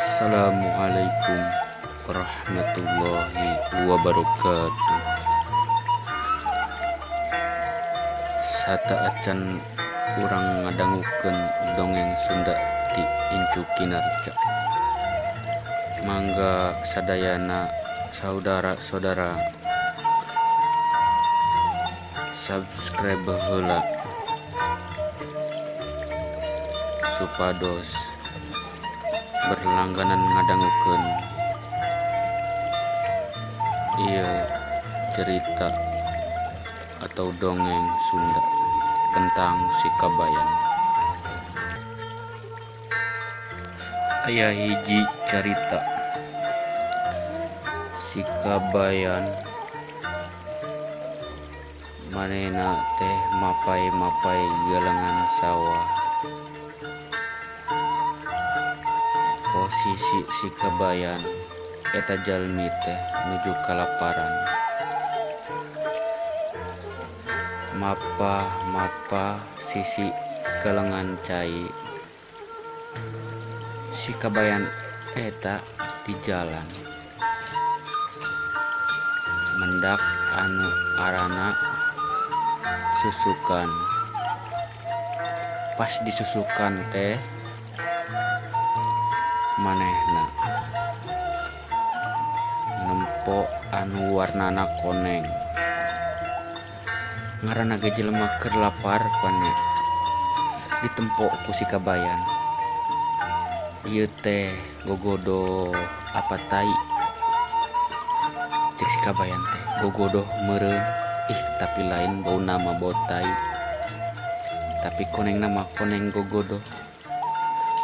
Assalamualaikum warahmatullahi wabarakatuh. Sateuacan urang ngadangukeun dongeng Sunda ti Incu Kinarja. Mangga sadayana saudara-saudara subscribe heula supados berlangganan ngadangukeun ieu cerita atau dongeng Sunda tentang si Kabayan. Aya hiji carita si Kabayan, manehna teh mapay-mapay galengan sawah. Posisi si Kabayan eta jalmi teh nuju kalaparan. Mapah-mapah sisi galengan cai, si Kabayan eta di jalan mendak anu arana susukan. Pas disusukan teh manehna nempo anu warnana koneng. Ngaranna ge jelema keur lapar pan nya, ditempo ku si Kabayan, "Ieu teh gogodoh apa tai?" Cek si Kabayan teh, "Gogodoh meureun ih, tapi lain bauna mah bau tai, tapi konengna mah koneng gogodoh."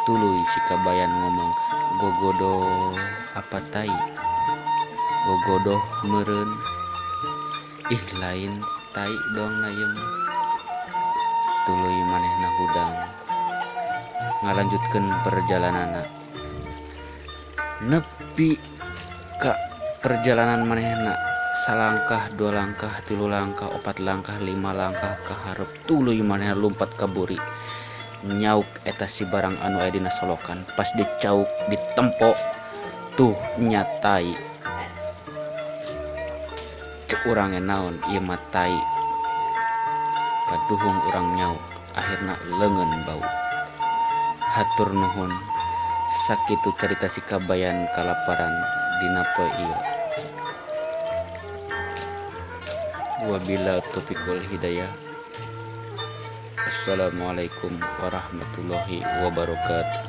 Tuluy si Kabayan ngomong, "Gogodoh apa tai? Gogodoh meureun ih, lain tai dong na ieu mah." Tuluy manehna hudang ngalanjutkeun perjalananna. Nepi ka perjalanan manehna salangkah, dua langkah, tilu langkah, opat langkah, lima langkah ka hareup, tuluy manehna lumpat ka buri, nyauk eta si barang anu aya dina solokan. Pas dicauk, ditempo, tuh nya tai. Cek urang ge, "Naon ieu mah, tai? Kaduhung urang nyauk, akhirna leungeun bau." Hatur nuhun, sakitu carita si Kabayan kalaparan dina poe ieu. Wabillahi taufiq wal hidayah. Assalamualaikum warahmatullahi wabarakatuh.